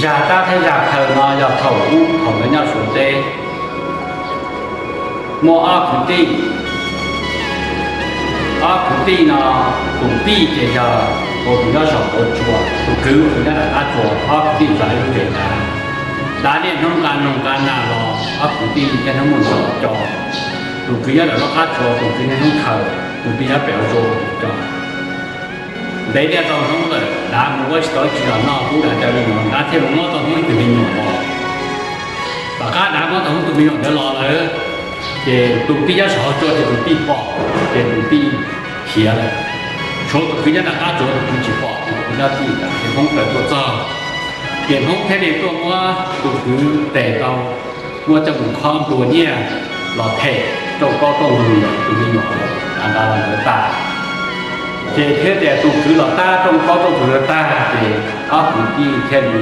Zaj dab thiab zaj khaws no yog thaum ub thaum lawv nyob Suav teb, muaj ob kwv tij. Ob kwv tij no, tus tij ces yog tus nyob saum huv tsua, tus kwv tus nyob nram qab tsua. Ob kwv tij txog ib lub tsev dav, dav niaj hnub nqa noog nqa nas los, ob kwv tij niaj hnub muaj ntxhov co. Tus kwv nyob nram lub qab tsua, tus kwv niaj hnub khaws, tus tij nyob pem huv tsua co. Ntev niaj tau hnub lawm, dav mus ua tsis tau tsis los noj, tub dav cov me nyuam, dav thiaj mus muab tau hnub ib tug me nyuam los. Tom qab dav muab tau hnub tus me nyuam ntawd los lawm, ces tus tij nyob saum huv tsua ces tus tij pom, ces tus tij khiav lawm. Tshuav tus kwv nyob nram qab tsua, tus kwv tsis pom, tus kwv nyob tij tas ces Hmoob tawm tuaj txog. Ces Hmoob thiaj li tuaj muab tus kwv tes tau, muab coj mus khob nplua nyiaj los them rooj plaub rooj ntug tus me nyuam dav los ntawd tag. Ces thiab tias tus kwv los tab rooj plaub rooj ntug ntawd tag ces ob kwv tij thiaj li